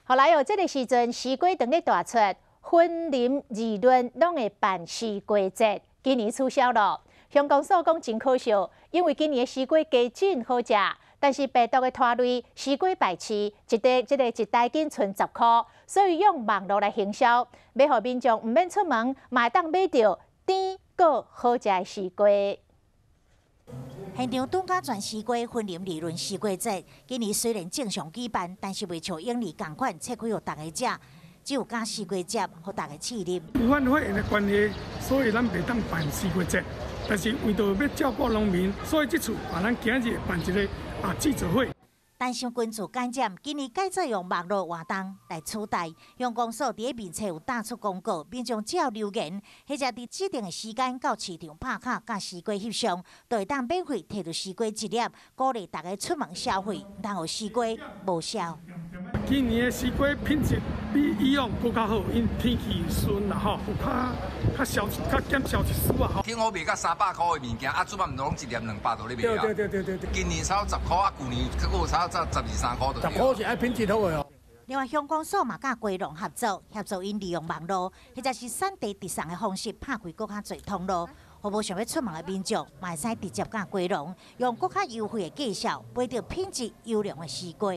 後來哦，這个時陣西瓜當咧大出，雲林二崙攏會辦西瓜節，今年取消咯。鄉公所講真可惜，因為今年的西瓜加真好食，但是病毒的拖累，西瓜敗市，一袋這个一大斤賰10箍，所以用網路來行銷，欲予民眾毋免出門，嘛會當買著甜閣好食的西瓜。現場拄甲全西瓜，雲林二崙西瓜節，今年雖然正常舉辦，但是袂像往年仝款切開予大家食，只有加西瓜汁予大家試啉。武漢肺炎的關係，所以咱袂當辦西瓜節。但是為著欲照顧農民，所以這次啊，咱今日辦一个記者會。擔心群聚感染，今年改做用網路活動來取代。鄉公所佇咧面冊有打出公告，民眾只要留言，或者佇指定的時間到市場拍卡佮西瓜翕相，就會當免費提著西瓜一粒，鼓勵大家出門消費，毋通予西瓜無銷。今年的西瓜品質比以往閣較好，因天氣順啦吼，有較較銷較減銷一絲啊吼。頂好賣甲300箍的物件，啊，這擺毋攏一粒200就咧賣啊。對對對對對。今年差10箍，啊，舊年閣有差12、13箍就。 10箍是愛品質好的哦。另外，鄉公所嘛佮瓜農合作，協助𪜶利用網路，或者是產地直送的方式，拍開閣較濟通路，予無想欲出門的民眾，嘛會使直接佮瓜農用閣較優惠的價數買著品質優良的西瓜。